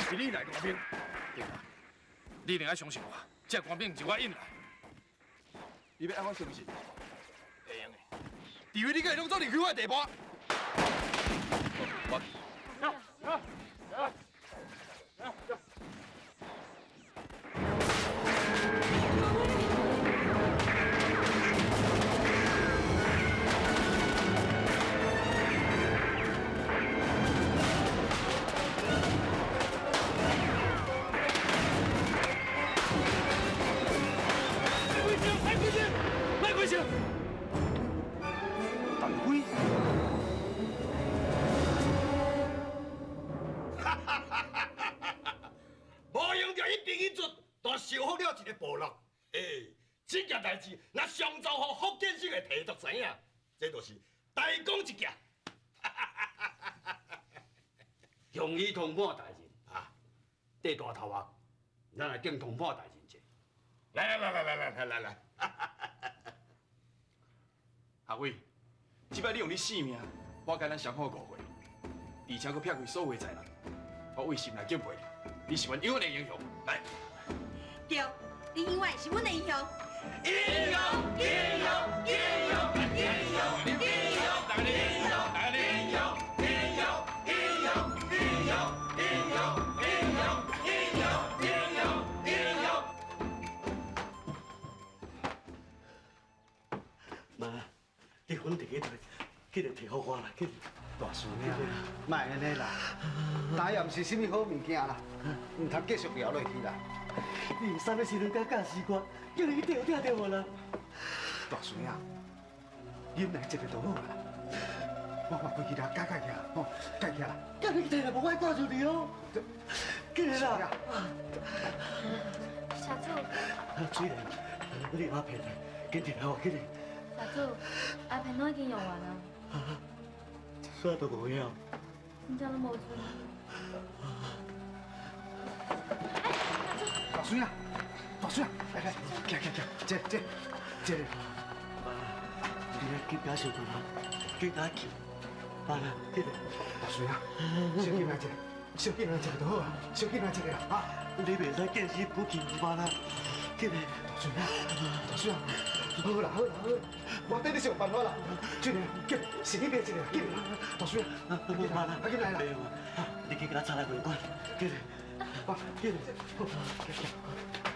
是你来官兵，对啦，你一定爱相信我，这官兵毋是我引来。你欲按怎相信？会用的，除非你佮伊拢做离开我的地盘。我。啊啊啊！陈辉，无用著一兵一卒，就收复了一个部落。嘿，这件代志，若上奏予福建省的提督知影，这就是大功一件。乡里通判大人啊，缀大头啊，咱来见通判大人者。来来来来来来来来。阿伟，这摆你用你性命化解咱双方误会，而且阁撇开所有灾难，我为心内敬佩你，你是阮永远的英雄。来，对，你永远是阮的英雄。英雄，英雄，英雄，英雄，英雄，英雄，英雄，英雄，英雄，英雄，英雄，英雄，英雄，英雄，英雄。妈。你粉摕去摕，紧来提予我啦，紧！大孙仔，莫按呢啦，担也毋是啥物好物件啦，毋通继续聊落去啦。你啥物时阵敢教死我？叫你去听有听著无啦？大孙仔，忍耐一下就好啦。我嘛规气来改改起来，吼，改起来啦。叫你去提啦，无我会挂住你哦。紧来啦！社主。水莲，你有阿片来，紧提来我，紧来。社主，阿片拢已经用完啊。啥都无影。真正拢无剩。大孙仔，大孙仔，来来，行行行，这这这。妈，你来紧表示过来，紧甲我去。妈啦，紧来。大孙仔，小紧来一个，小紧来一个就好啊，小紧来一个啦，哈。你袂使见死不救，妈啦，紧来。大孙仔，大孙仔。好啦好啦好啦，我等你想办法啦。俊良，紧，是你买一个，紧啦，大孙仔，紧来啦，紧来啦。你去共我查来会馆，紧来，好，紧来，好，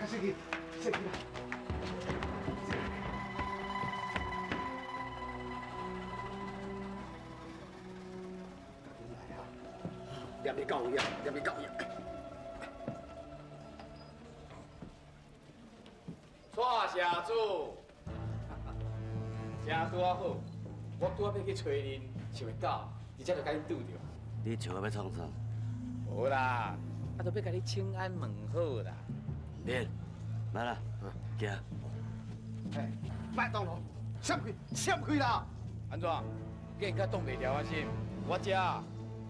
较细去，细去啦。念你够呀，念你够呀。蔡社主。真拄仔好，我拄仔欲去揣恁，想袂到，伫遮就共恁拄著。你笑我欲创啥？无啦，啊，就欲共你请安问好啦。免，来啦，行。哎，麦当劳，闪开，闪开啦！按怎？既然较挡袂牢啊是？我遮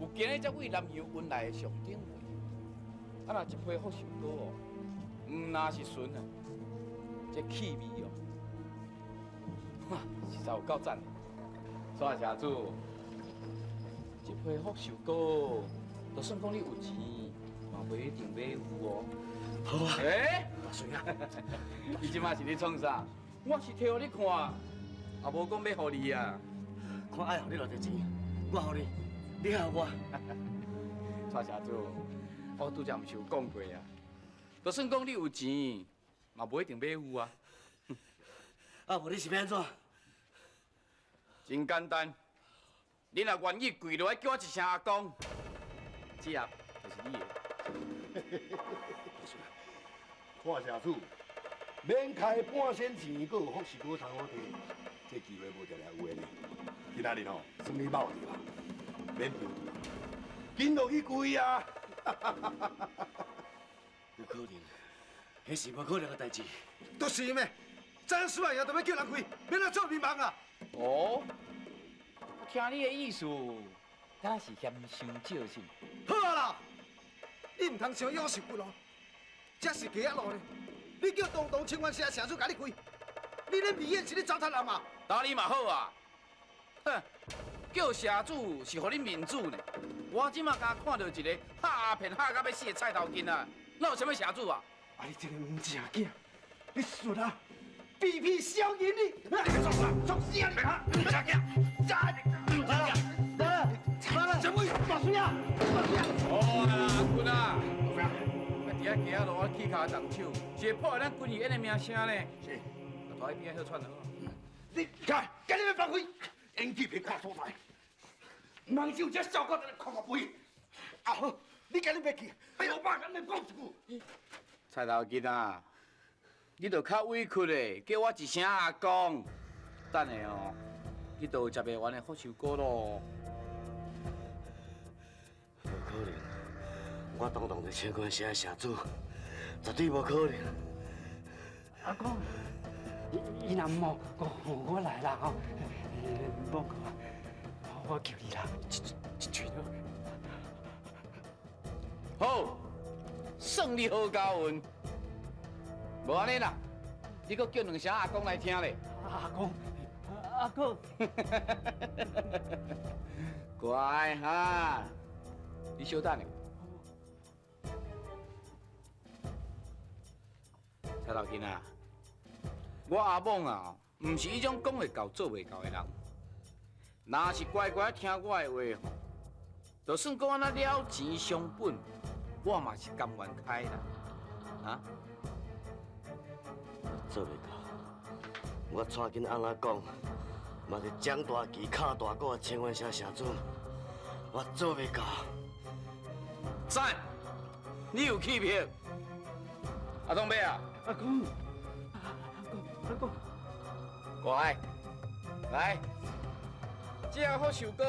有今日才为南洋运来的上等货，啊，若这批福寿膏哦，毋若是纯啊，这气味哦。哇，实在有够赞的！蔡社主，这批福寿膏，就算讲你有钱，嘛袂一定买有哦。好啊。欸，大孙仔，你这马是咧创啥？我是提予你看，也无讲欲予你啊。看爱予你偌济钱，我予你，你予我。蔡社主，我拄才毋是有讲过啊？就算讲你有钱，嘛无一定买有啊。啊，无你是欲按怎？真简单，你若愿意跪落来叫我一声阿公，这盒就是你的。蔡社主，免开半仙钱，阁有福寿膏通好提，这机会无定定有的呢。今仔日吼，算你冒著啦，免丢掉，紧落去跪啊！有可能，彼是无可能的代志。就是咩？怎样输赢就欲叫人跪，欲按怎做面盲啊？哦，我听你的意思，敢是嫌伤少是？好啊啦，你毋通伤夭寿骨哦，这是街仔路呢。你叫堂堂清源社社主共你跪，你咧明显是咧糟蹋人嘛？打你嘛好啊，哼，叫社主是予恁面子呢。我这马敢看著一个拍鸦片拍甲欲死的菜头囡仔，哪有啥物社主啊？啊！你这个毋正经，你孙啊！皮皮小人你，你创啥？创死啊你！毋正经，来来来来，什么？大水啊！大水啊！好啊，阿坤啊，啊，伫遐街仔路，我起跤动手，是会破坏咱军艺院的名声呢。是，大喺边仔歇喘好。你看，今日欲放开，演技别看所在，毋通只有这小可在咧看我肥。啊好，你今日别去，老爸敢欲讲一句。菜头囡仔，你著较委屈嘞，叫我一声阿公。等下哦，你就有食袂完的福寿膏咯。无可能，我堂堂的清官社社主，绝对无可能。阿公，伊若毋我来啦吼，莫讲，我求你啦，一嘴好。好，算你好交运。无按呢啦，你阁叫两声阿公来听咧。阿公，阿公，乖哈，你稍等下。蔡头囡仔，我阿猛啊，毋是彼种讲会到做袂到的人。若是乖乖听我的话吼，就算讲按怎了钱伤本，我嘛是甘愿开啦。啊？做袂到，我蔡囡按怎讲，嘛是掌大旗、敲大鼓的清源社社主，我做袂到。赞，你有气魄。阿东伯啊，阿公，阿公，阿公，乖，来，这个福寿膏，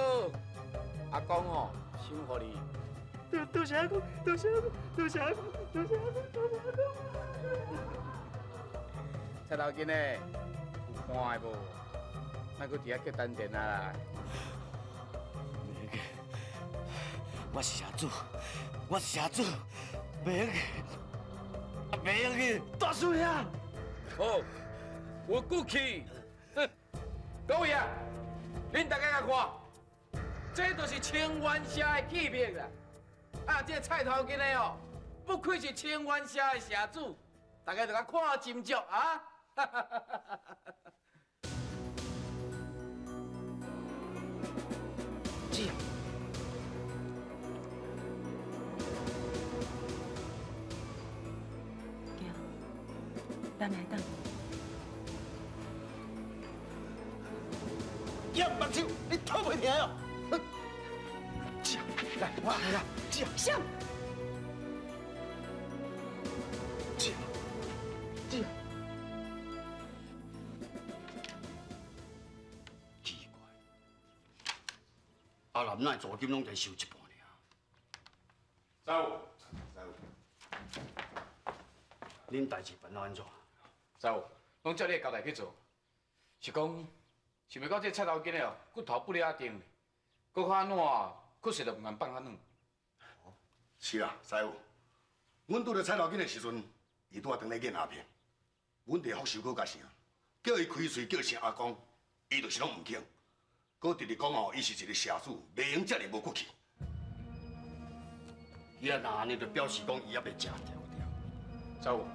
阿公哦，赏予你。多谢阿公，多谢阿公，多谢阿公，多谢阿公，多谢阿公。菜头囡仔，有看的无？莫阁伫遐叫丹田啊啦！袂去，我是社主，我是社主，袂去，袂去，大叔兄。好，有骨气。各位啊，恁大家来看，这就是清源社的气魄啦。啊，这个菜头囡仔哦，不愧是清源社的社主，大家就共看斟酌啊。姐，行，咱来等。叶目睭，你讨袂听哦！姐，来，我来啦，姐。啥？姐，姐。奇怪，阿南哪租金拢才收一半尔？师傅，师傅，恁代志办到按怎？师傅，拢照你的交代去做。是讲，想袂到这个菜头囡仔哦，骨头不了定，阁较按怎，确实就毋甘放较软。是啊，师傅，阮拄著菜头囡的时阵，伊拄仔当咧验鸦片，阮伫福寿膏共声，叫伊开喙叫一声阿公，伊就是拢毋肯，阁直直讲哦，伊是一个社主，袂用遮尔无骨气。伊若按呢，就表示讲伊犹未食著对。师傅，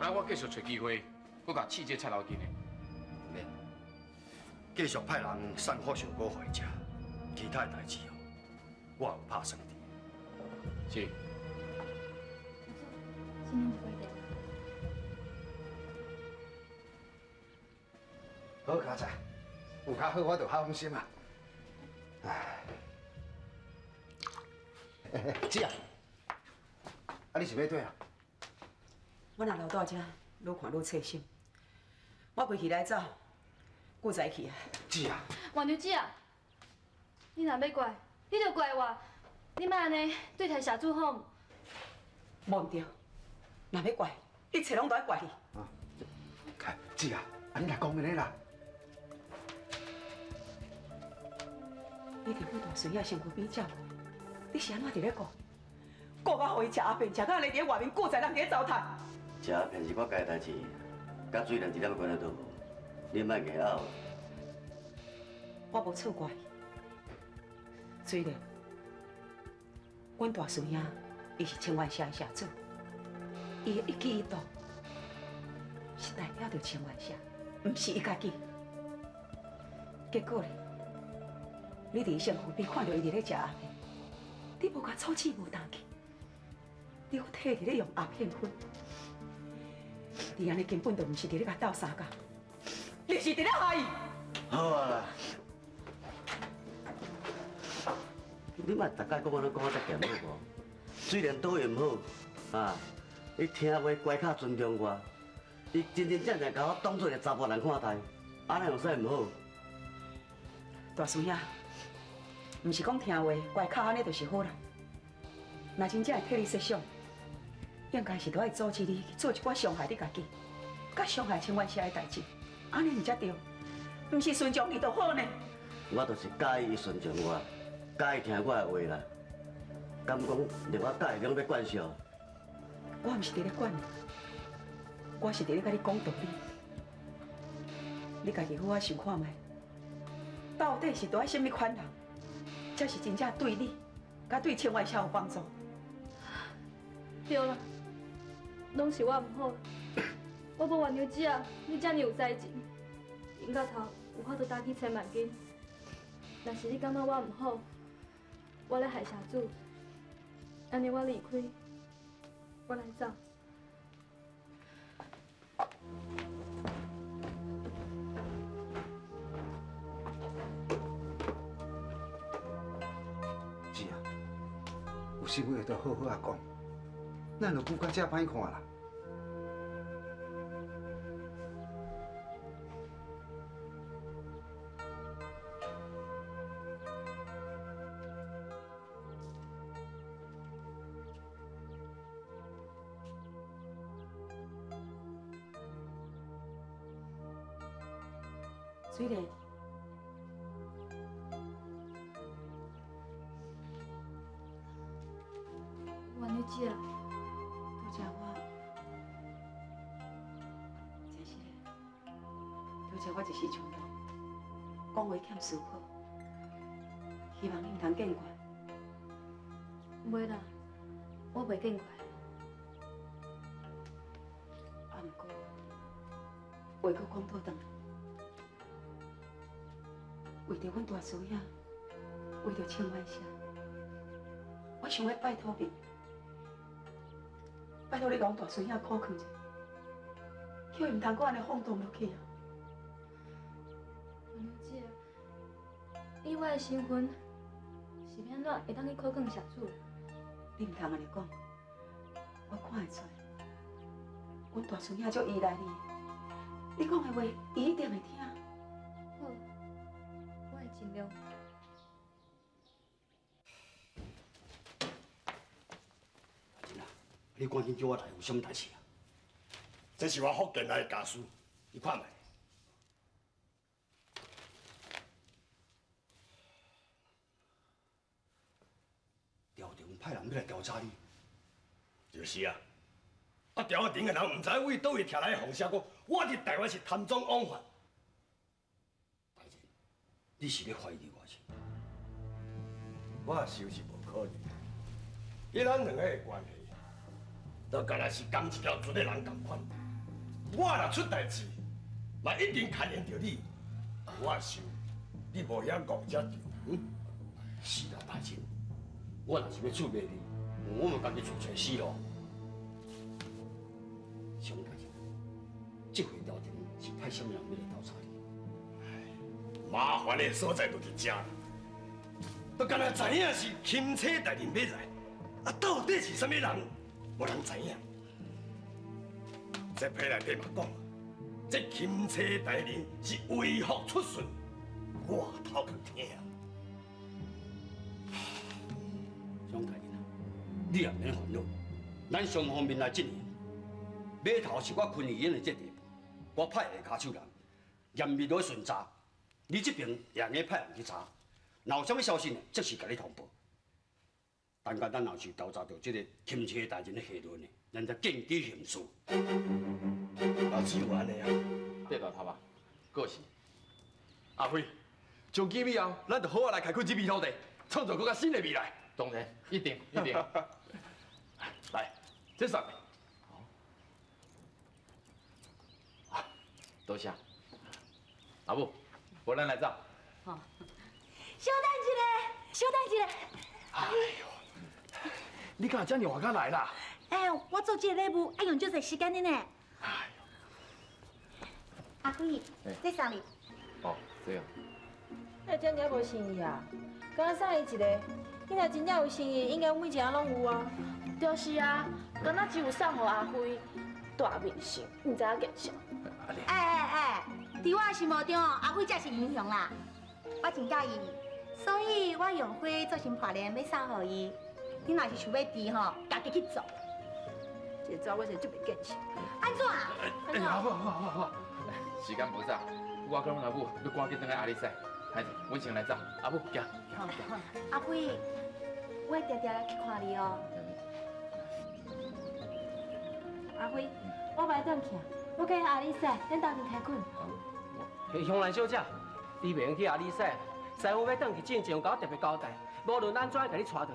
啊，我继续揣机会，阁共试这个菜头囡仔。免，继续派人送福寿膏予伊食，其他的代志哦，我有拍算伫。是。新年一杯茶。好，家仔，有较好，我就较放心啊。哎，姐啊，啊你是欲綴啊？我若留蹛遮，愈看愈切心。我规气来走，久才去啊。姐啊，王娘子啊，你若欲怪，你就怪我，你莫按呢对待社主好。无毋对，若欲怪，一切拢都爱怪你。啊，姐啊，啊你若讲按呢啦。你伫阮大孙仔身躯边照顾，你是按怎伫咧顾？顾到予伊食鸦片，食到按呢伫咧外面顾在人伫咧糟蹋。食鸦片是我家的代志，佮水莲一点关系都无。你莫硬拗。我无错怪伊，虽然阮大师兄伊是清源社的社主，伊的一举一动是代表著清源社，毋是伊家己。结果咧，你伫伊身躯边看著伊伫咧食鸦片，你无共阻止无当去，你阁替伫咧用鸦片粉，你按呢根本就毋是伫咧共斗相共，你是伫咧害伊。好啊。你莫逐摆讲我拢讲啊遮咸好无？虽然倒伊毋好，啊，伊听话乖巧尊重我，伊真真正正共我当做一个查埔人看待，按呢有啥毋好？大师兄，毋是讲听话乖巧按呢就是好啦。若真正会替你设想，应该是著爱阻止你去做一寡伤害你家己、佮伤害清源社的代志，按呢毋才对，毋是顺从你就好呢。我就是佮意伊顺从我。佮意听我的话啦，敢讲连我佮意拢欲管束？我毋是伫咧管你，我是伫咧共你讲道理。你家己好好想看觅，到底是著爱啥物款人，才是真正对你、佮对清源社有帮助？对啦，拢是我毋好，我无原谅姐啊，你遮尔有才情，因到头有法度担起千万金。若是你感觉我毋好，我咧害社主，按呢我离开，我来走。是啊，有啥物话都好好仔讲，咱就顾到这歹看啦。水莲，婉如姐，拄才我，真是的，拄才我一时冲动，讲话欠思考，希望你毋通见怪。袂啦，我袂见怪。啊，毋过话阁讲倒转来。为著阮大师兄，为著清源社，我想欲拜托你，拜托你共阮大师兄苦劝者，叫伊毋通阁按呢放荡落去啊！婉如姐，以我的身份，是欲按怎会当去苦劝社主？你毋通按呢讲，我看会出，阮大师兄足依赖你，你讲的话，伊一定会听。好。我会尽量。阿珍啊，你赶紧叫我来，有啥物代志啊？这是我福建来的家书，你看觅。朝廷派人欲来调查你。就是啊，啊朝廷的人毋知为佗位徛来的风声讲，我伫台湾是贪赃枉法。你是咧怀疑我是？我想是无可能，以咱两个的关系，就敢若是仝一条船的人仝款。我若出代志，嘛一定牵连著你。我想你无遐戆才对。嗯？是啦，大人，我若是欲出卖你，我嘛家己自揣死路。想大人，这回朝廷是派啥物人欲来调查你？麻烦的所在就伫遮，都敢若知影是钦差大人欲来，啊，到底是啥物人，无人知影。这批内底嘛讲，这钦差大人是微服出巡，我头壳疼。张大人啊，你也免烦恼，咱双方面来进行。码头是我昆玉园的这地步，我派下跤手人严密落去巡查。你这边也应派人去查，若有啥物消息呢，即时共你通报。等下咱若是调查到这个钦差大人的下落呢，咱才见机行事。啊，只有按呢啊。对大头啊，过是。阿辉，从今以后，咱就好好来开垦这片土地，创造阁较新的未来。当然，一定一定。来，这送你。好，多谢。阿母，无咱来走。好。稍等一下，稍等一下。哎呦，你敢这么晚才来啦？哎，我做这个礼物爱用足济时间的呢。哎呦，阿辉，这送你。哦，这样。那这尔无诚意啊？敢若送伊一个，你若真正有诚意，应该每一个拢有啊。就是啊，敢若只有送予阿辉大明星，毋知影见笑。哎哎哎，伫我心目中，阿辉才是英雄啦。我真佮意伊，所以我用花做成破链，欲送予伊。你若是想欲治吼，家己去做。这查某真足袂见识。按怎？哎，好好好好好，时间无早，我佮阮阿母欲赶紧转来阿里山，歹势，阮先来走。阿母，行。阿辉，我会定定来去看你哦。阿辉，我袂转去，我去阿里山，恁斗阵开困。香兰小姐，你袂用去阿里山，师傅欲转去进前有共我特别交代，无论按怎会共你带转去。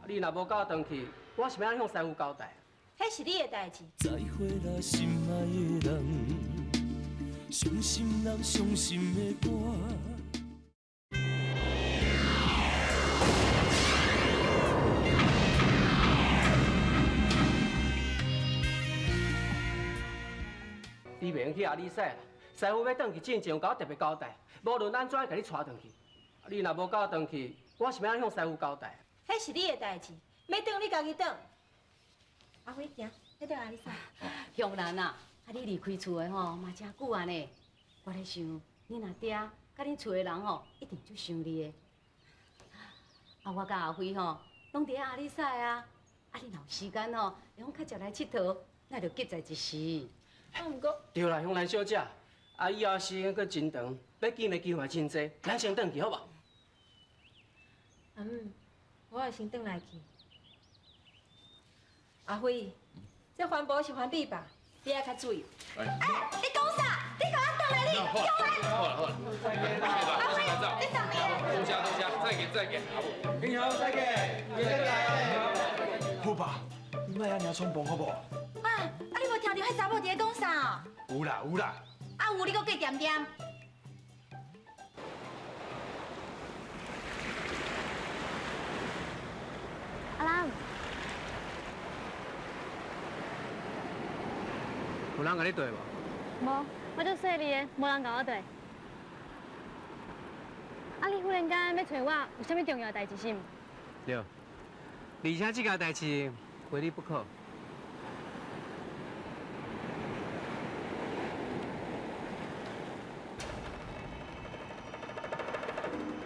你若无共我转去，我是欲按怎向师傅交代？彼是你的代志。再会啦，心爱的人，伤心人伤心的歌。你袂用去阿里山啦，师傅欲转去进前有共我特别交代，无论按怎会共你带转去。你若无共我转去，我是欲按怎向师傅交代？彼是你的代志，欲转你家己转。阿辉，行，欲转阿里山。香兰啊，啊你离开厝的吼嘛真久啊呢。我咧想，你若爹佮恁厝的人吼，一定足想你的。啊，我佮阿辉吼，拢伫咧阿里山啊。啊，你若有时间吼，会用较常来𨑨迌，那就急在一时。啊，毋过对啦，香兰小姐，啊以后时间阁真长，欲见的机会真济，咱先转去好无？嗯，我会先转来去。阿辉，这环保是环比吧？你爱较注意。哎，你讲啥？你共我转来你，香兰。好了好了，阿辉，你送你。多谢多谢，再见再见，阿母。英雄再见，再见。好吧，你莫按呢冲动好无？啊，啊你无听著彼查某伫咧讲啥？有啦有啦。啊有，你阁计恬恬。阿兰。有人共你对无？无，我足细腻的，无人共我对。啊，你忽然间欲揣我，有啥物重要的代志是毋？对，而且这件代志非你不可。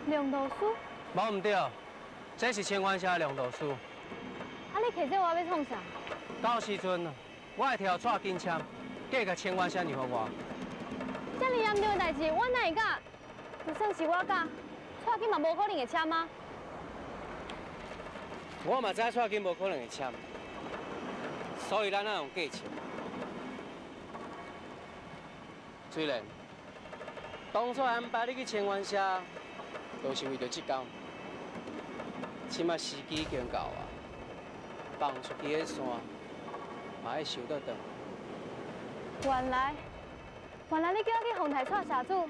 量度师？无毋对，这是清源社的量度师。啊，你提这我欲创啥？到时阵，我会提蔡金签，计共清源社让予我。这么严重的代志，我哪会敢？就算是我敢，蔡金嘛无可能会签啊。我嘛知蔡金无可能会签，所以咱爱用计策。虽然当初安排你去清源社，就是为著这工。这马时机已经到啊，放出去的线嘛爱收倒转。原来，原来你叫我去凤台蔡社主，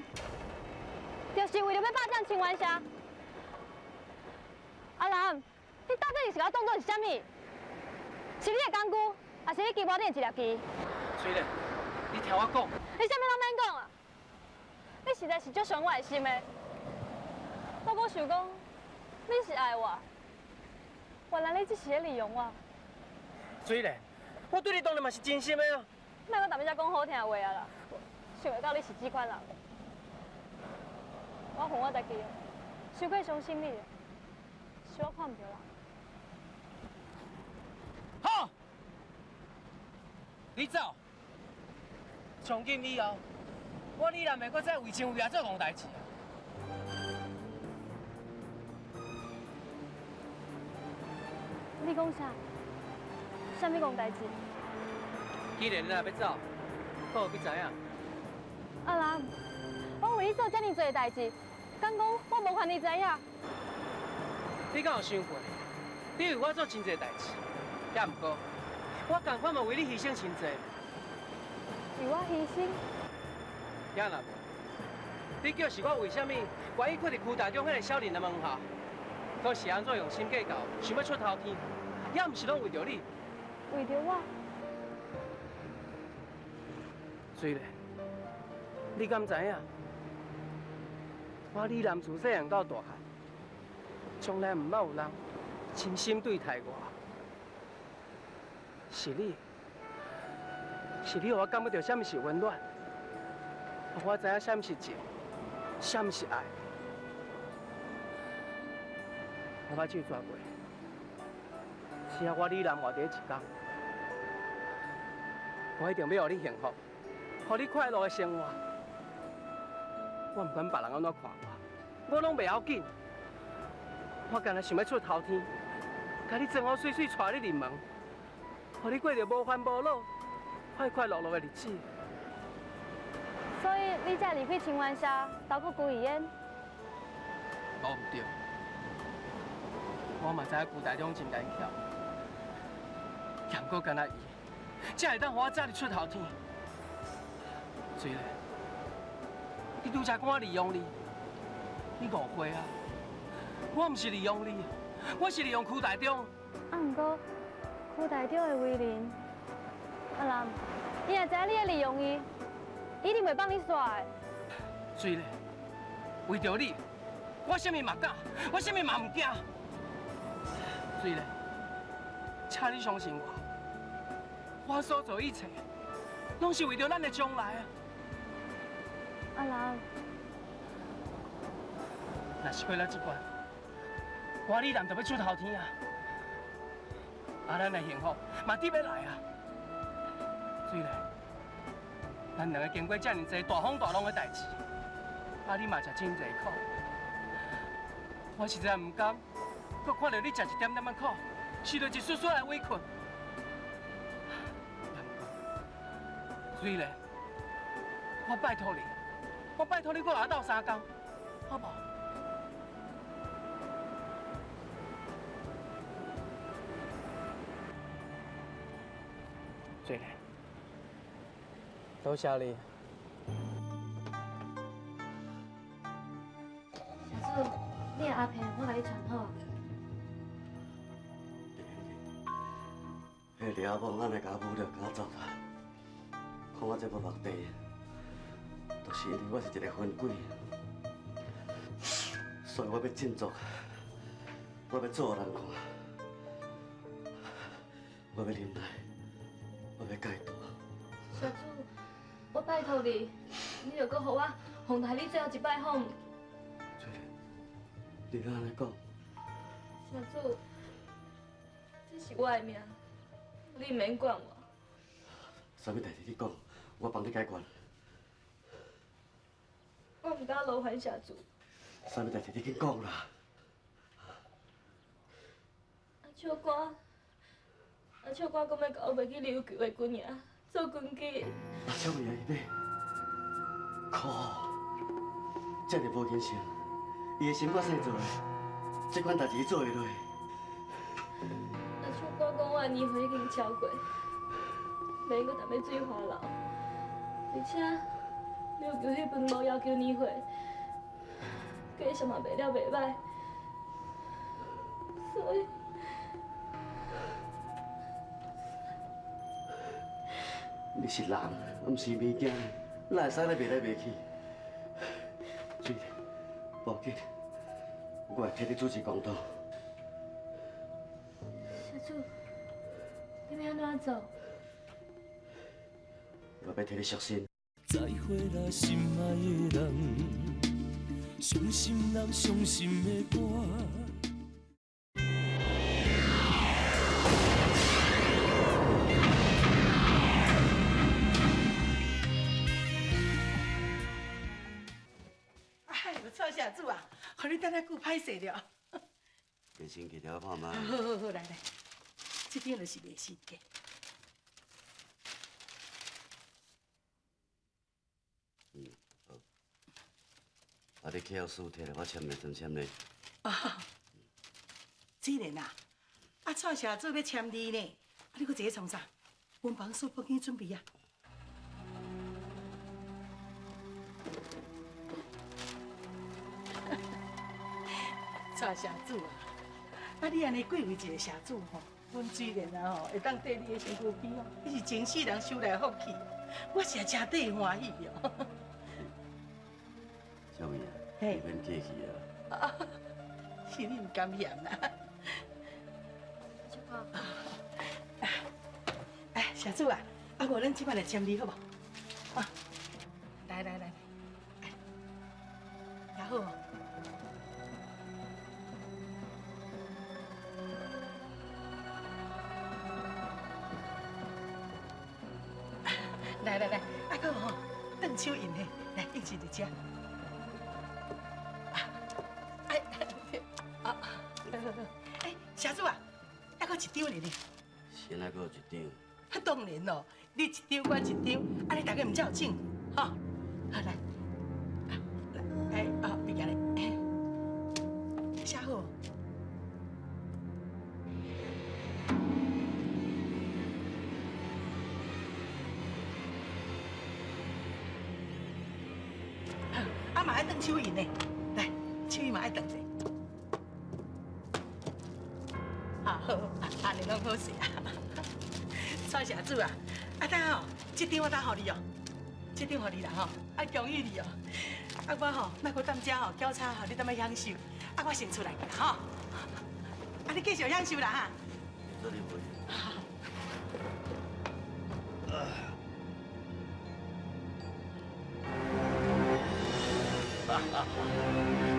就是为了欲霸占清源社。阿兰，你到底是共我当作是啥物？是你的工具，还是你棋盘顶的一粒棋？翠莲，你听我讲。你啥物拢免讲啊！你实在是足伤我的心的。我阁想讲，你是爱我，原来你只是咧利用我。翠莲，我对你当然嘛是真心的啊。莫阁踮遮讲好听话啊啦！想袂到你是这款人，我恨我家己，伤过相信你，是我看毋著人。好，你走。从今以后，我李南袂阁再为情为义做戆代志。你讲啥？啥物戆代志？既然你若欲走，阁予你知影。阿兰，我为你做遮尔济代志，敢讲我无权利知影？你敢有想过？你为我做真济代志，也毋过，我仝款嘛为你牺牲真济。为我牺牲？也若无，你叫是我为啥物愿意困伫区大中彼个小林的门下？阁是按怎用心计较，想欲出头天，也毋是拢为著你。为著我？水莲，你敢知影？我李南自细汉到大汉，从来毋捌有人真心对待我。是你，是你，予我感觉著啥物是温暖，予我知影啥物是情，啥物是爱。我目睭抓过，只要我李南活伫一天，我一定欲予你幸福，予你快乐的生活。我毋管别人按怎看我，我拢袂要紧。我干焦想欲出头天，共你装好媠媠，带你入门，予你过著无烦无恼、快快乐乐的日子。所以你才离开清源社，投靠辜义烟？无毋对，我嘛知影辜大中真难巧，毋过干焦伊，才会当予我早日出头天。水莲，你拄才讲我利用你，你误会啊！我毋是利用你，我是利用区大中。啊，毋过区大中的为人，阿南，伊若知影你咧利用伊，一定袂放你煞的。水莲，为著你，我啥物嘛敢，我啥物嘛毋惊。水莲，请你相信我，我所做一切，拢是为著咱的将来啊！阿南，若是过了这关，我李南就欲出头天啊！啊，咱的幸福嘛得欲来啊！水莲，咱两个经过遮尔济大风大浪的代志，啊，你嘛食真济苦，我实在毋甘，阁看著你食一点点仔苦，受著一丝丝的委屈。水莲，我拜托你，我拜托你阁来斗相共，好无？水莲，多谢你。小主，你的阿片我共你传好。彼个李阿某，咱来共侮辱，共糟蹋，看我这无目地，就是因为我是一个昏鬼，所以我欲振作，我欲做予人看，我欲忍耐，我欲戒毒。小主，我拜托你，你著阁予我奉待你最后一摆好毋？你敢按呢讲？小主，这是我的命，你毋免管我。啥物代志你讲，我帮你解决。我毋敢劳烦社主。啥物代志你紧讲啦。阿秋官，阿秋官讲欲共我卖去琉球的军营做军机。阿秋伊欲，可恶，这尔无人性，伊的心肝细做的，这款代志伊做会落。阿秋官讲我的年岁已经超过，袂用阁踮咧水花楼，而且琉球彼边无要求年岁，加上嘛卖了袂歹，所以。你是人，毋是物件，哪会使咧卖来卖去？水莲，无要紧，我会替你主持公道。社主，你欲按怎做？我欲替你赎身。再会啦，心爱的人，伤心人，伤心的歌。哎呦，蔡社主啊，予你等遮久歹势了。卖身契了看觅。好好好，来来，这张就是卖身契。嗯，好。啊，你契约书摕来，我签名，怎签呢？啊。水莲啊，啊，蔡社主欲签字呢，啊，你阁坐咧创啥？文房四宝紧准备啊！蔡社主啊，啊，你按呢贵为一个社主吼，阮水莲啊吼，会当缀你的身躯边哦，你是前世人修来的福气，我是真替欢喜哦。小妹啊，你免客气啊。是你毋甘嫌啦。哎，社主啊，啊无咱这摆来签字好无？啊，来来来，来，也好。来来来，啊，阁有吼，转手印的，来印一伫遮。哎，啊，哎，社主啊，还阁一张呢？先来阁有一张。啊，当然咯，你一张，我一张，按呢大家毋才有证，吼。好来，来，啊，别行咧，写好。啊嘛爱转手印呢，来，手印嘛爱转者。好，按呢拢好势啊。蔡社主啊，啊等吼，这张我当予你哦，这张予你啦吼，啊恭喜你哦。啊我吼，莫阁踮遮吼，交叉予你踮咧享受，啊我先出来去啦吼。啊你继续享受啦哈。这里无。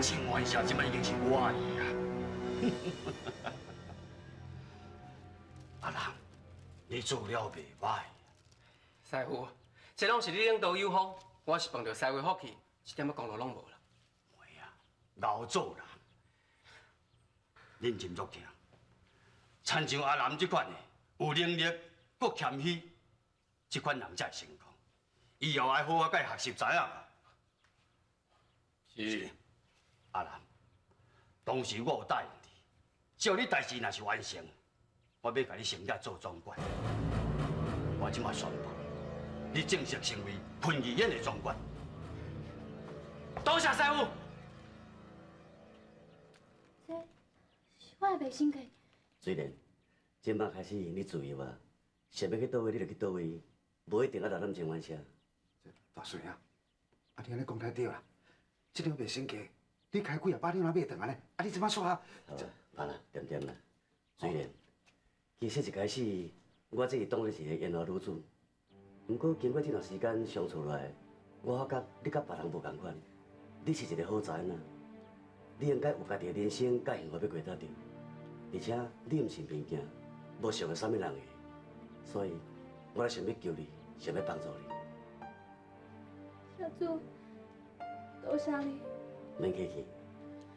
清源社这摆已经是我的啊！阿兰，你做了袂歹。师傅，这拢是你领导有方，我是碰著师傅福气，一点仔功劳拢无啦。袂啊，老做人，认真作听。亲像阿南这款的，有能力，阁谦虚，这款人才会成功。以后爱好好佮伊学习，知影无？是。阿南，当时我有答应你，只要你代志若是完成，我欲共你升职做总管。我这马宣布，你正式成为昆剧院的总管。多谢师傅。这是我的袂生气。虽然这马开始你自由啊，想欲去佗位你就去佗位，无一定爱留咱清源社。大孙啊，啊你按呢讲太对啦，这张袂升价。你开几啊百，你哪买转来呢？啊，你这摆煞啊？好啊，罢啦，点点啦。虽然，其实一开始我这是当作是个烟花女子，不过经过这段时间相处落来，我发觉你佮别人无仝款，你是一个好查囡仔，你应该有家己的人生佮幸福欲过得著，而且你毋是偏见，无想著啥物人的，所以我才想欲求你，想欲帮助你。社主，多谢你。免客气，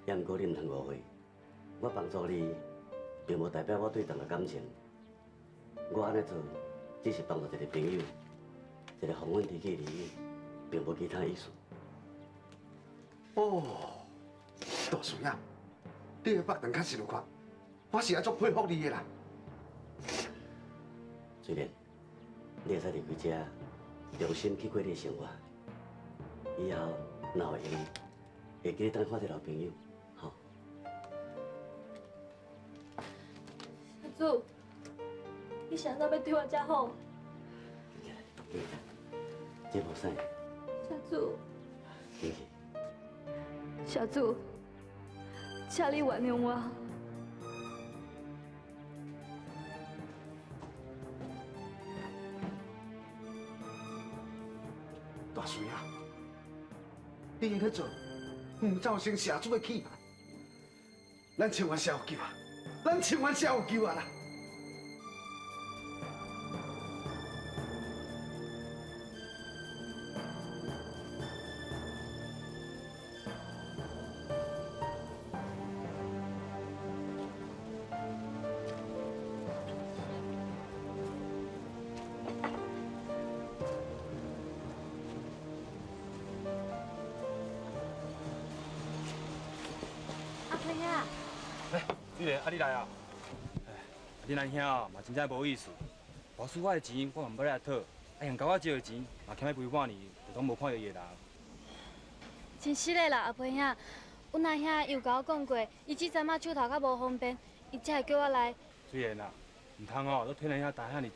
也毋过你毋通误会，我帮助你，并无代表我对同学感情。我按呢做，只是帮助一个朋友，一个红粉知己而已，并无其他意思。哦，大孙仔，你的腹肠确实有宽，我是爱足佩服你的啦。水莲，你会使离开这，重新去过你的生活。以后若有闲，会记得当看这老朋友，吼。社主，你是按怎欲对我遮好？这无使。社主。进去。社主，请你原谅我。大孙仔，你按呢做，毋造成社主的气啊！咱清源社有救啊！咱清源社有救啊啦！阿飞啊！来，玉莲，啊你来啊？恁阿兄哦嘛真正无意思，无输我的钱，我嘛毋捌来讨，啊嫌共我借的钱，嘛欠欲赔半年，就拢无看著伊的人。真实的啦，阿培兄，阮阿兄有共我讲过，伊这阵仔手头较无方便，伊才会叫我来。虽然啦，毋通哦，都替恁兄担遐尔济，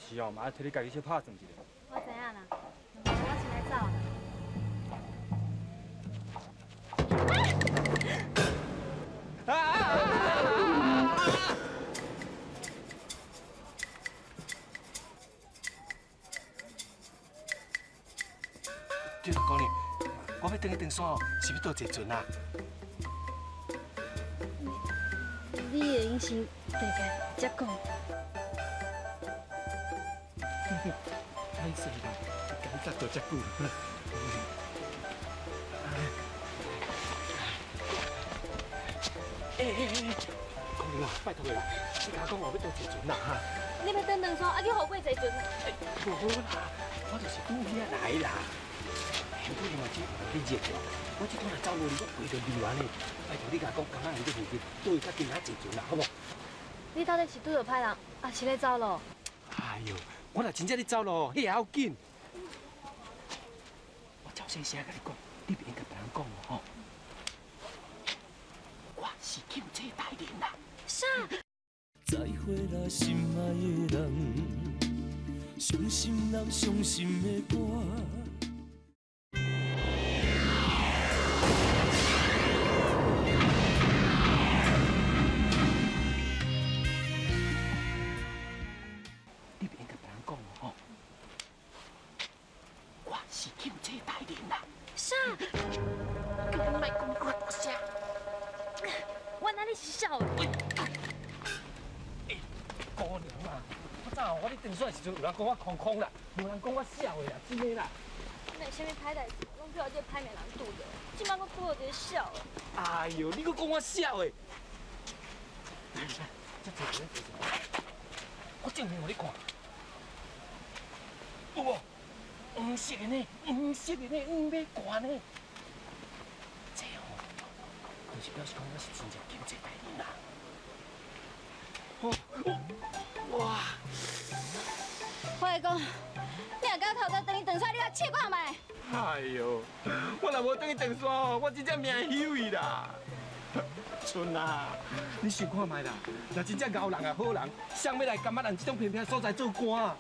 是哦，嘛爱替你家己小拍算一下。我知影啦，我先来走。对啦，姑娘，我欲转去登山哦，是欲倒坐船啊？你会用先大概才讲。歹势啦，感觉到遮久。哎哎哎，姑娘啊，拜托你啦，你共我讲我欲倒坐船啦哈。你欲转登山，啊去予过坐船？无啦，我就是拄遐来啦。不过另外这你热着，我这阵若走路，我陪着你完呢。拜托你共我讲，敢若伫这附近，倒位较近较坐船啦，好无？你到底是拄著歹人，抑是咧走路？哎呦，我若真正咧走路，彼会要紧。我照细声共你讲，你袂用共别人讲哦吼。我是钦差大人啦。啥？再会啦，心爱的人，伤心人伤心的歌。你袂用共别人讲哦吼。我是钦差大人啦。啥？叫你莫讲遐大声。原来你是痟的。姑娘啊，我早我咧登山的时阵，有人讲我空空啦，无人讲我痟的啦，真的啦。那啥物歹代志，拢去予这个歹命人拄著，这摆阁拄著一个痟的。哎呦，你阁讲我痟的？来来，这坐坐坐坐，我证明予你看，有无？黄色的呢，黄色的呢，黄马褂呢。这吼，就是表示讲我是真正钦差大人啦。哇！我来讲，你若敢头家转去长山，你来试看觅。哎呦，我若无转去长山哦，我真正命休去啦。春啊，你想看觅啦？若真正𠢕人啊，好人，谁欲来甘愿咱这种偏僻所在做官啊？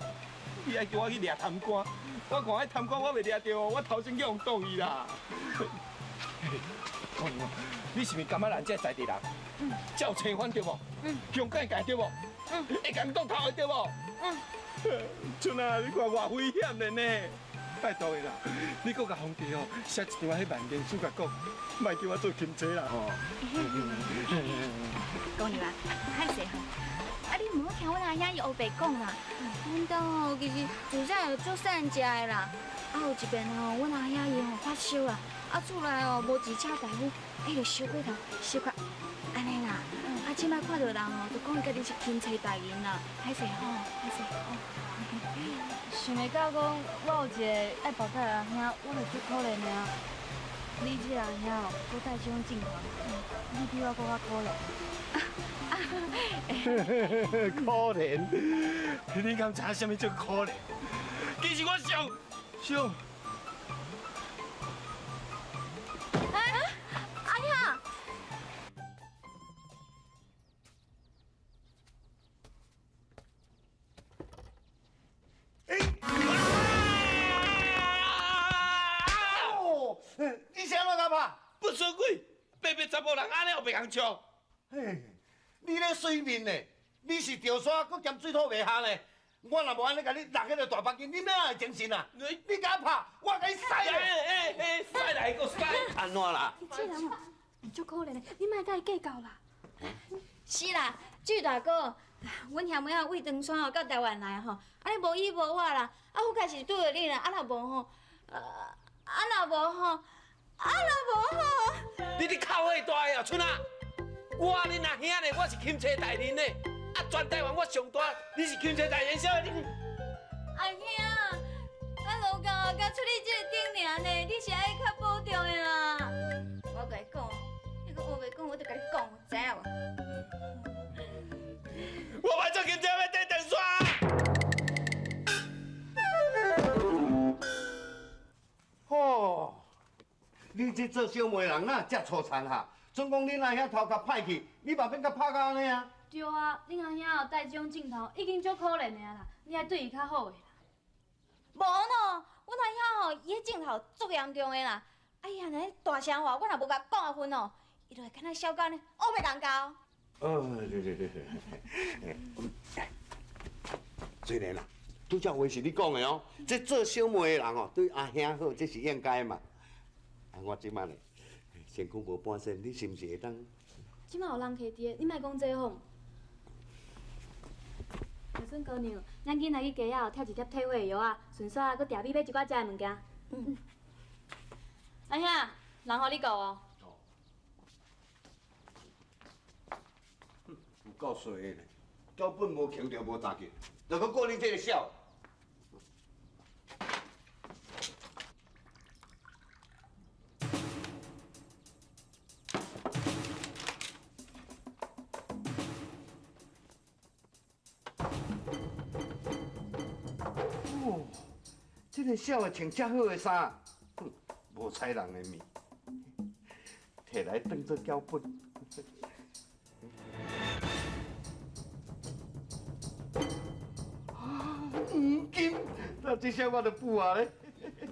伊爱叫我去掠贪官，我看彼贪官我袂掠著，我头先去予挡去啦。姑娘，你是毋是甘愿咱这在地人？嗯。才有青番对无？嗯。勇敢家对无？嗯。会共挡头的对无？嗯。春啊，你看偌危险的呢！拜托的啦，你阁共皇帝哦写一张彼万言书共讲，莫叫我做钦差啦吼。姑娘啊，歹势吼，啊你毋好听阮阿兄伊乌白讲啦。阮兜吼其实自细就足善食的啦。啊有一遍吼，阮阿兄伊吼发烧啊，啊厝内哦无钱请大夫，伊就烧过头，烧到按呢啦。啊这摆看著人吼，就讲伊家己是钦差大人啦，歹势吼，歹势吼。想袂到讲，我有一个爱跋筊的阿兄，我就足可怜的。你这个阿兄哦，阁带这种境况，你比我阁较可怜。可怜？你敢知影啥物叫可怜？其实我上上。哎，阿兄。你是按怎共拍？不出轨，白白查某人按呢予别人笑。嘿，你咧水面呢？你是潮沙，阁兼水土袂合呢？我若无按呢共你落彼个大腹筋，你哪会精神啊？你共我拍，我共你使咧！哎哎，使来阁使。按怎啦？你这人哦，足可怜的，你莫共伊计较啦。是啦，志大哥，阮兄妹仔为长山哦到台湾来吼，按呢无依无我啦，啊，好佳是拄著你啦，啊若无吼，啊若无吼，啊若无吼。你伫口火大的哦，春啊！我恁阿兄呢，我是钦差大人呢，啊，全台湾我上大，你是钦差大人，啥你？阿兄，咱老公啊，敢出你这个顶尔呢，你是爱较保重的啦。我共你讲，你阁乌白讲，我就共你讲，知影无？我莫做钦差，欲缀长线。吼，你这做小妹人哪遮粗残哈？总讲恁阿兄头壳歹去，你嘛免佮拍到按呢啊？对啊，恁阿兄有带这种镜头，已经足可怜的啊啦，你爱对伊较好的啦。无喏，阮阿兄吼，伊彼镜头足严重的啦。哎呀，若大声话，我若无共讲一分哦，伊就会敢若痟到呢，乌白人教。哦，对对对对。虽然啦，拄才话是你讲的哦，这做小妹的人哦，对阿兄好，这是应该嘛。啊，我这摆呢，身躯无半身，你是毋是会当？这摆有人客伫，你莫讲这吼。玉春姑娘，咱紧来去街仔挑一粒退火的药仔，顺续啊，阁订米买一寡食的物件。嗯。阿兄，人予你顾哦。有够衰的，脚本无强调无杂技，就阁顾你这个痟。哦，这个痟的穿遮好的衫，哼，无踩人的面，摕来当做脚本。黄金，那这下我就补啊咧。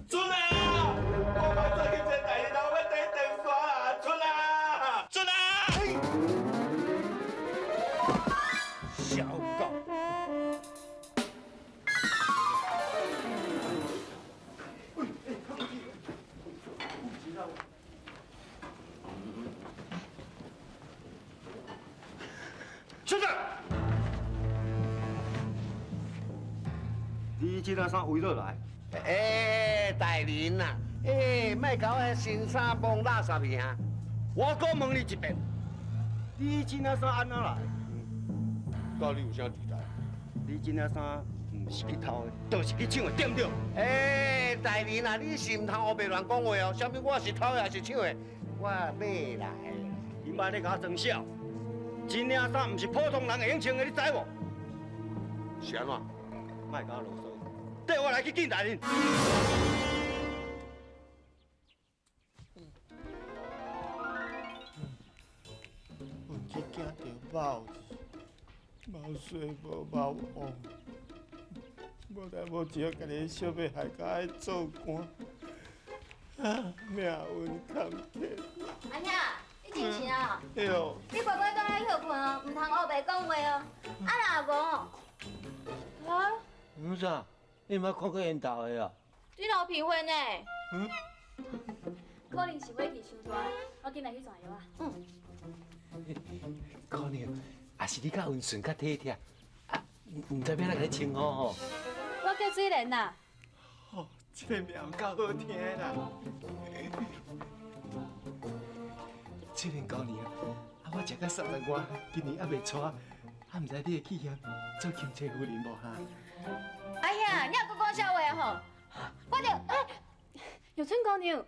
春啊！我莫做钦差大人，我欲缀长线啦！春啊！春啊！小狗。出来！你这领衫围落来？欸，大人啊，欸，莫共我新衫摸垃圾去啊！我阁问你一遍，你这领衫按怎来？佮你有啥期待？你这领衫毋是去偷的，就是去抢的，对毋对？欸，大人啊，你是毋通乌白乱讲话哦！啥物我是偷的还是抢的？我买来的。你莫咧共我装痟，这领衫毋是普通人会用穿的，你知无？是按怎？莫共我啰嗦，缀我来去见大人。阮只惊著猫字，猫衰无猫旺，无代无志，家己小欲害甲爱做官，啊，命运坎坷。阿兄，你精神啊？对哦。你乖乖转来歇睏哦，毋通乌白讲话哦。啊，若无，啊？毋啥？你毋捌看过𪜶斗的啊？你老皮灰呢？嗯。可能是火气伤大，我紧来去转药啊。嗯。姑娘，也是你较温顺、较体贴，啊，毋知欲按怎共你称呼吼？我叫水莲啦。哦，这个名够好听的啦。水莲姑娘，啊，我食到30外，今年犹未娶，啊，毋知你的气焰做钦差夫人无哈？阿兄，你犹阁讲笑话吼？我就欸，玉春姑娘，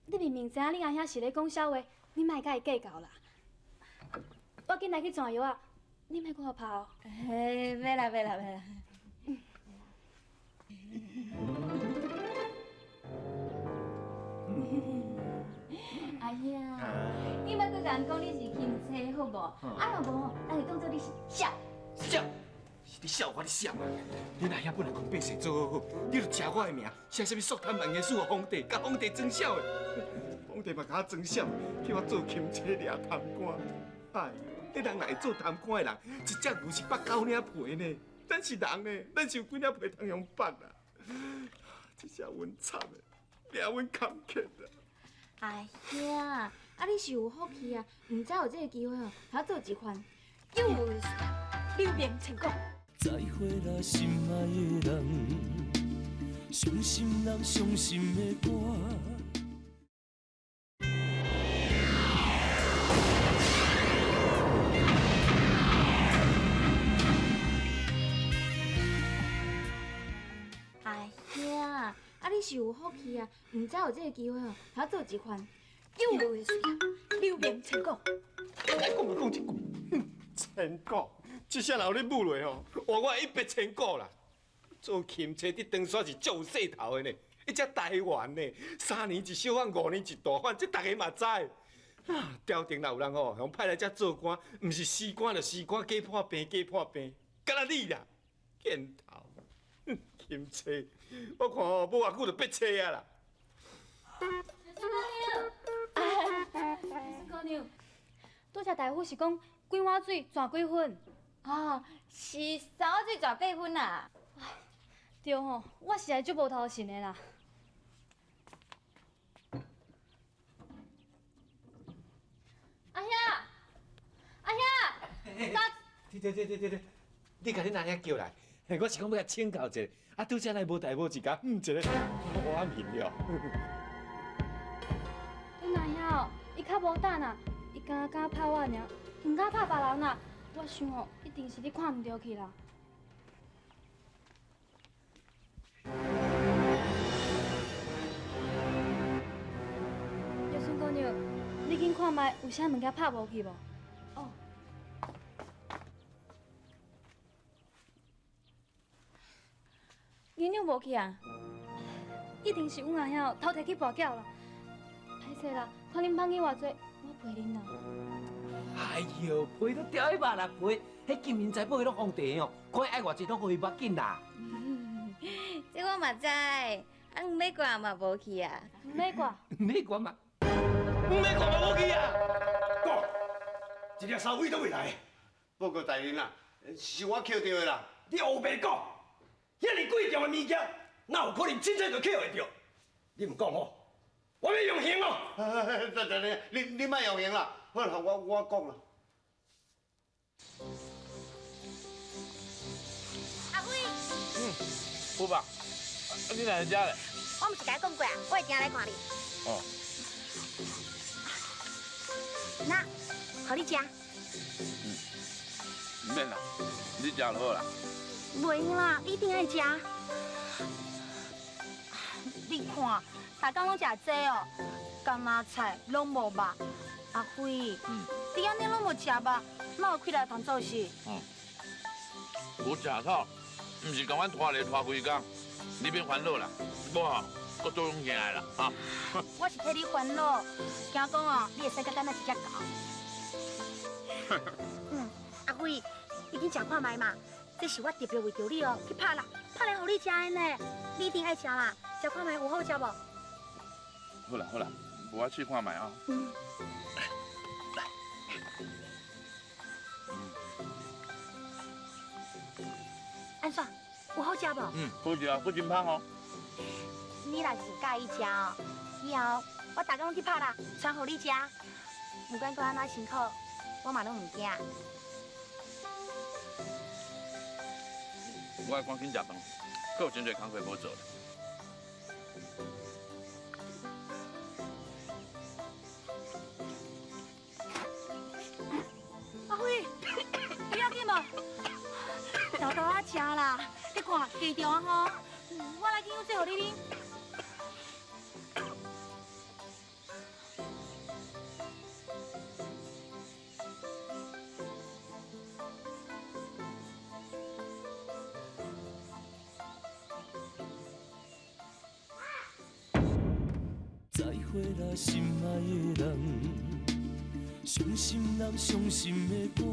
你明明知影恁阿兄是咧讲笑话，你莫佮伊计较啦。我紧来去转药仔，你莫阁予拍哦。嘿，袂啦袂啦袂啦。阿兄，你莫阁共人讲你是钦差好无？啊若无，咱就当作你是痟。痟？是你笑我，你痟啊！恁阿兄本来讲百岁做好好，你就食我的名，写啥物肃贪万言书予皇帝，共皇帝装痟的，皇帝嘛共我装痟，叫我做钦差掠贪官。哎呦，这人若会做贪官的人，一只牛是剥九领皮呢。咱是人呢，咱是有几领皮通用剥啦？这下阮惨的，命运坎坷啊！阿兄，啊你是有福气啊，毋知有这个机会哦，通做一番又留名千古。再会啦，心爱的人，伤心人伤心的歌。阿兄，啊你是有福气啊，毋知有这个机会哦，通做一番又留名千古。讲就讲这句，千古，这下若予你舞落吼，换我一笔千古啦。做钦差伫长沙是足有势头的呢，一只台湾呢，3年一小反，5年一大反，这大家嘛知。啊，朝廷若有人吼，予派来遮做官，毋是死官就死官，假破病假破病，敢若你啦，见头，钦差，我看吼无偌久就变车啊啦。孙姑娘，拄才大夫是讲几碗水转几分？哦，是3碗水转8分啦。对吼，我实在足无头神的啦。阿兄，阿兄，对对对对对，你共恁阿兄叫来，我是讲欲共请教一下，啊，拄才来无代无志共一个我面了。阮阿兄哦，伊较无胆啦，伊敢敢拍我尔，毋敢拍别人啦。我想哦，一定是你看毋著去啦。玉孙姑娘，你紧看觅有啥物件拍无去无？哦。银两无去啊？一定是阮阿兄偷摕去跋筊啦。歹势啦，看恁放去偌济，我赔恁啦。哎呦，赔都掉去肉啦，赔！彼金银财宝彼拢皇帝的哦，看伊爱偌济拢予伊无要紧啦。这我嘛知，啊，黄马褂嘛无去啊。黄马褂？黄马褂嘛，黄马褂嘛无去啊！讲，一粒沙为佗位来？报告大人啊，是我捡著的啦。你乌白讲，遐尔贵重的物件，哪有可能真正就捡会著？你毋讲吼，我欲用刑哦！等等，你莫用刑啦，好啦，我讲啦。阿辉。嗯，好吧，啊，你来遮咧？我毋是共你讲过啊，我会定来看你。哦。那，予你食。嗯，毋免啦，你食就好啦。袂用啦，你一定爱食。你看，逐工拢食这哦，干仔菜拢无肉。阿辉，你按呢拢无食肉，哪有气力通做事？嗯，无食草，毋是共阮拖咧拖规工，你免烦恼啦，我吼阁做拢起来啦，哈。我是替你烦恼，惊讲哦，你会使甲敢若一只狗。嗯，阿辉，你紧食看觅嘛，这是我特别为著你哦去拍啦，拍来予你食的呢，你一定爱食啦，食看觅有好食无？好啦好啦，我试看觅啊。嗯。按怎？有好食无？嗯，好食啊，阁真芳哦。你若是佮意食哦，以后我逐工去拍啦，传予你食。不管阁按怎辛苦，我嘛拢毋惊。我爱赶紧食饭，阁有真济工课无做。阿辉，不要紧无？豆豆仔食啦，你看加重啊吼，我来紧做予你啉。再会啦，心爱的人，伤心人伤心的歌。